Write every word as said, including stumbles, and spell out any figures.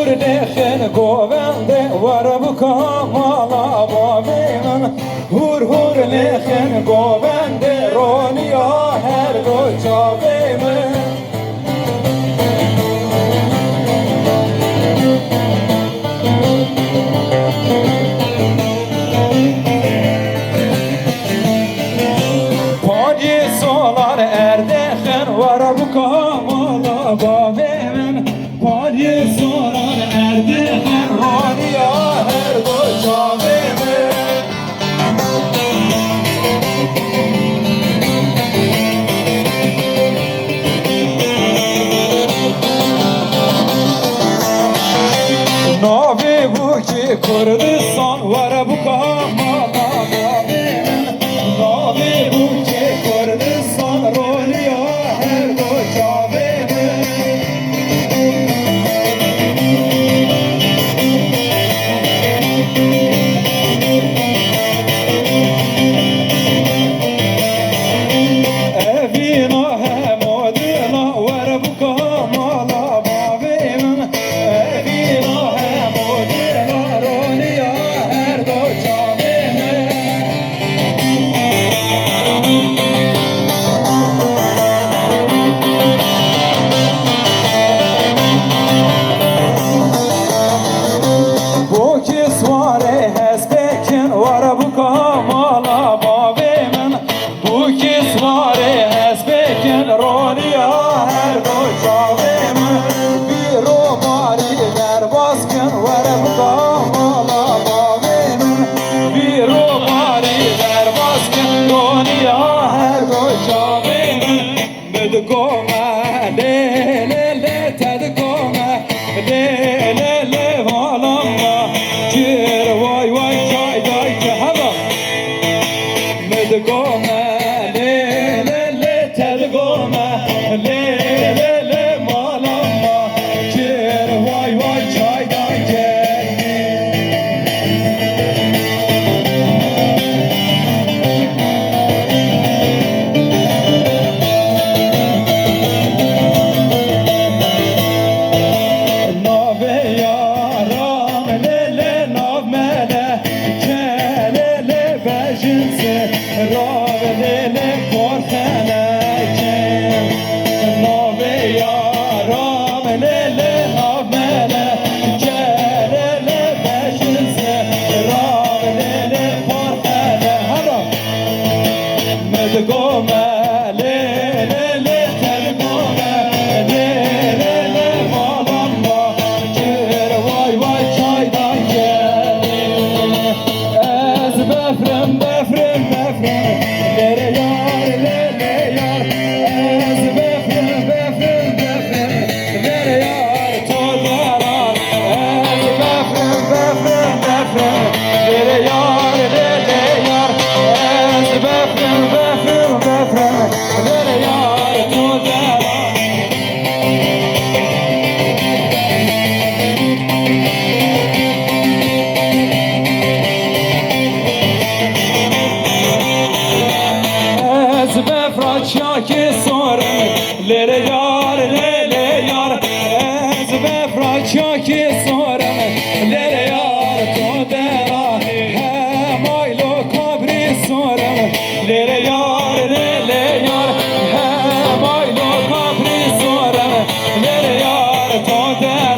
Hûr lêxin govendê were bûka mala bavê min. Hûr hûr lêxin govendê roniya her du çavê min. Pariyê solan erdê xin were bûka mala bavê min. Pariyê solan erdê xin roniya her du çavê min. Navê bûkê Kurdistan were bûka mala bavê min. Navê bûkê Kurdistan roniya her du çavê min. Evîna hemo dila were bûka mala bavê min. Evîna hemo dila roniya her du çavê min. Bûkê swarê hespê kin were bûka mala bavê min. Bûkê swarê hespê kin roniya her du çavê min. Bîro barî derbas kin were bûka mala bavê min. Bîro barî derbas kin roniya her du çavê min. Min digome lê lê lê, te digome lê lê lê, malama kir way way, çay day ki hela. Min digome lê lê lê, te digome lê lê lê, malama kir way way, çay day ki. Navê yaran lê lê, nav mele ke lê lê, bejin se rav lê lê, por xeleke. Navê yaran lê lê, nav mele ke lê lê, bejin se rav lê lê, por xele. Hela. Min digome lê lê lê, te digome lê lê lê, malama kir way way, çay day ki. Ez befrim, befrim, befrim, lê lê yar, lê lê yar. Ez befrim, befrim, befrim, lê lê yar, to deran. Ez befrim, befrim, befrim, lê lê yar, lê lê yar. Ez befrim, befrim, befrim, lê lê yar, to deran. Ez befra çiyakê sorim, lê lê yar, lê lê yar. Ez befra çiyakê sorim, lê lê yar, to dera. Hemaylo kabrî sorim, lê lê yar, lê lê yar. Hemaylo kabrî sorim, lê lê yar, to dera.